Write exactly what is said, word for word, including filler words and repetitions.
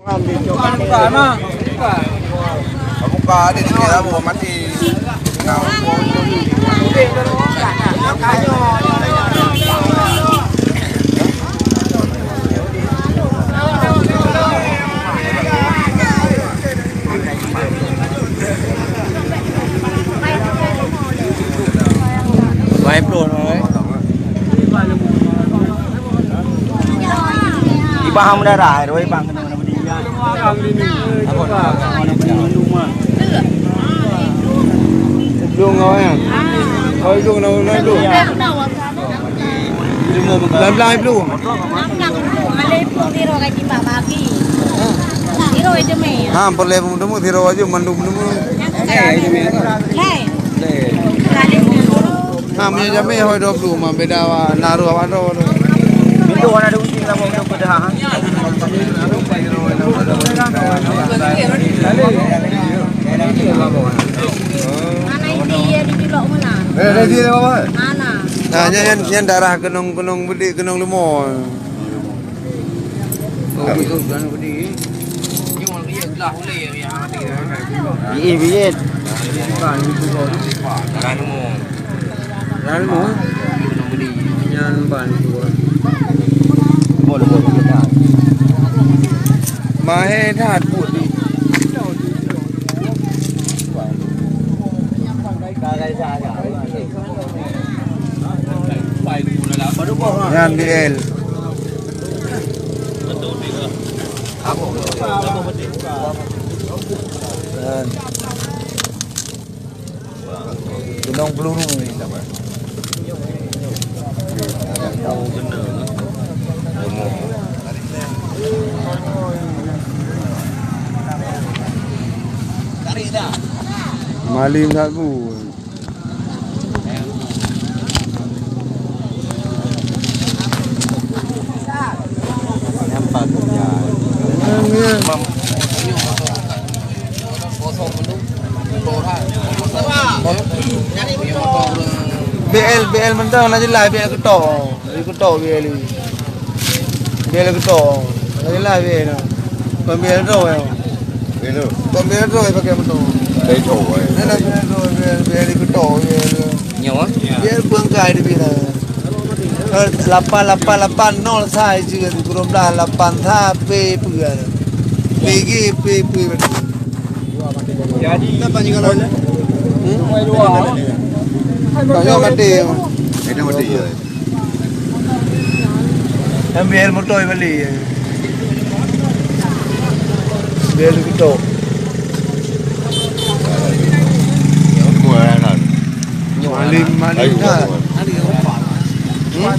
Buka, buka, buka. Buka, dia, dia, dia, mati. Dua puluh, eh. Ibang ham darah, dua ibang kena mana berdiri. Apa? Mana berdiri mandum ah. Belum kau kan? Kau belum kena, kena belum. Belah-belah belum. Ha, perleh pun temu siro aja mandum temu. Ha, meunyoe jamé hôi dua puluh mah beda wa naru awak tu. Itu warna ada uji lah mau pada ha. Mana ini dia di Julok mana? Eh, dia dia apa? Mana? Nah, nyan, nyan, nyan darah kenong, kenong bedik, kenong leumo. Oh, betul, kenong bedik. Iya, iya. Darah leumo. Darah leumo? Nyan ban. Mahé that buet ni. Nyan B L. Nyan. Gunong Peluru. Malem that bu. Nampak tu ya. B L, B L mantong na jeulaih B L ketok. Ketok B L. B L ketok. Na jeulaih B L. Kon B L droe ya. Kon B L droe pakai mantong. Dari droe. Na B L droe, B L, B L ketok B L. Nyoe? B L beungkai di bila. Lapan lapan lapan nol sai je, dua belas lapan sa pe peue. P G pe peue. Jadi, hmm? Tanya mati. Itu mati ya. Ambil motor balik. Biar dia ketok. Malem, malem dah. Hmm?